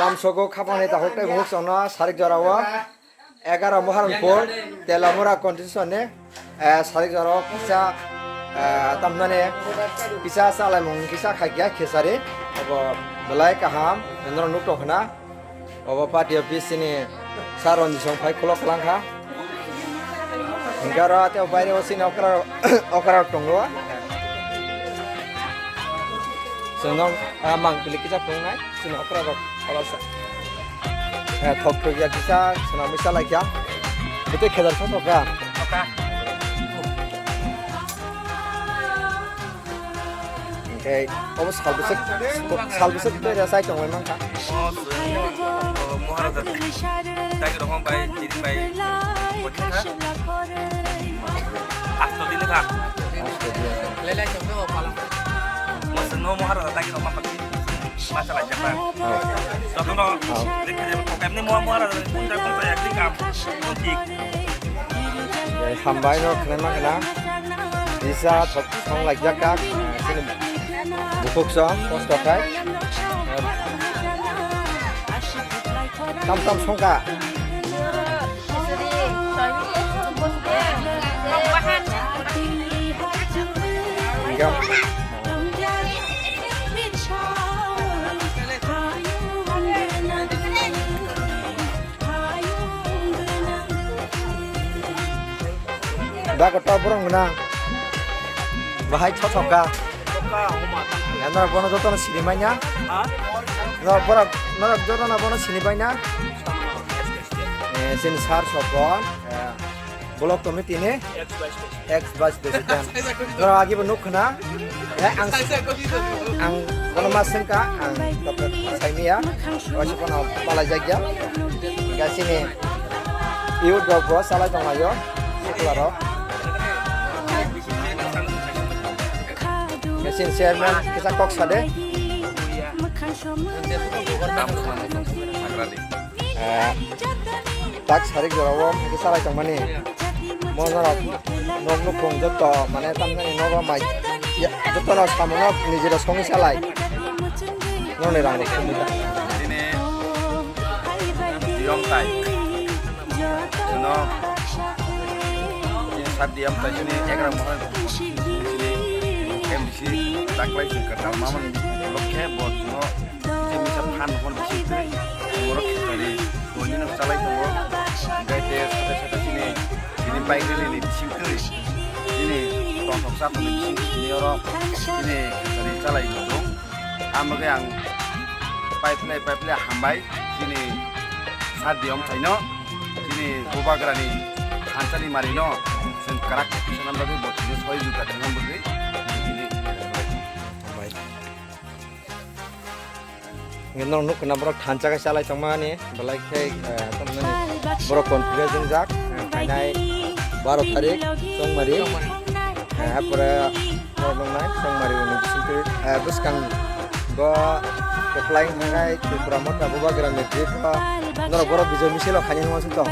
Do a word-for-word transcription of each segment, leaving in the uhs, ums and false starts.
Amsogo khapangni takhuk tei bukhuk chwngno sarik jorao egaroh Moharanpur Telamura constitution ni, eh, sarik jorao kisa, eh, tamnani kisa chalaimung kisa khaikya khesari obo belai kaham norok nuk tongkhna. Obo party office chini sir Ranjit song phai khulok kwlangkha. Hingke oro tei baire o chini okra, okra rok tongo. Chwng no, ah, mang pili kisa tongnai chini okra rok oro sa. Eh, thok thok ya kisa chwng no misa lai kha. Bwtwi khedar kha thok kha. Hingke obo sal bwswk, sal bwswk tei rw chai tongwi mankha. O, o, Maharaja. Dagi rohon bai, tini bai, bojin kha. Asto dini kha. Asto dini. Masa no Maharaja dagi rohon bai, masa lai jakha. Oh. Jotono, oh, dekhe, emni Maharaja, punta punta ekni kam, punti. Hambai no khwnai ma khna. Bisa thok thong lai jak jak. Sini bukhuk song, kosto khai. Tam tam songkha. Enggak. Da kotor borok gwnang. Bahai thothoka. Norok bono jotono sini manya. Norok borok, norok jotono bono sini manya. Eh, sini sir Sopon. Block committee ni ex vice president. Norok agi bo nuk khna. Eh, ang, ang bono ma sengka, ang tokre saimiya. Waisa bono palai jakya. Gasini youth rok bo salai tonglaio. Sikla rok. Gasini chairman kisa kok sade. Eh, tak sarik jorao hingke salai tongmani. Mo norok nok nukhung joto mane tamjani nogo mai ya, joto no samungo nijera songwi salai. Nokni rang rok songwi ta. Dini diyom tai. Jono sat diyom tai sini egra mohon sini M D C taklai sing katal mamon lokhe bo jono. Chini sa phan hon bising twi, borok khari, toni no chalai tongo. Hingke te sate sate chini, chini bike rally ni bising twi, chini tongthok sa tongni bising twi chini oro, chini khari chalai tongo. Amo khe ang pai phlai, pai phlai hambai, chini sat diyom phaino, chini bubagrani thansa ni mari no, chwng kwrak khe kisa nang bagwi bo chini soi juta thang bagwi, chini hambai. Hingke norok nukha na borok thansa khe chalai tongmani, belai khe, eh, tongmani borok confidence wngjak, eh, phainai baro tarik Chongmari, eh, apore norok nuknai Chongmari ni bisingtwi, eh, bwskango kwplai wngkha khe Tripura Motha Bubagra ni trip o norok borok bijoi misil o khainai wngma song tong.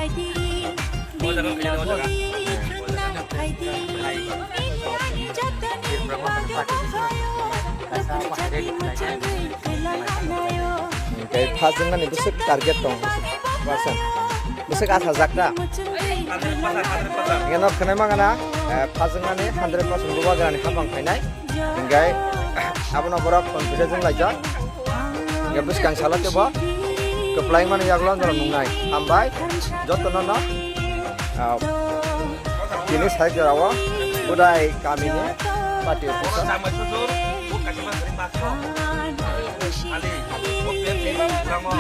Tei first wngnani bwswk target tong, bwswk asa jakta. Hingke no khwnai mangana, eh, first wngnani hundred percent bubagrani hapang khainai. Hingke abono borok confidence wng laijak. Hingke bwskang salo tebo kwplai mani yagulo norok nungnai. Hambai jotono no, ah, tini sai jorao budai kamini party office o. Hambai.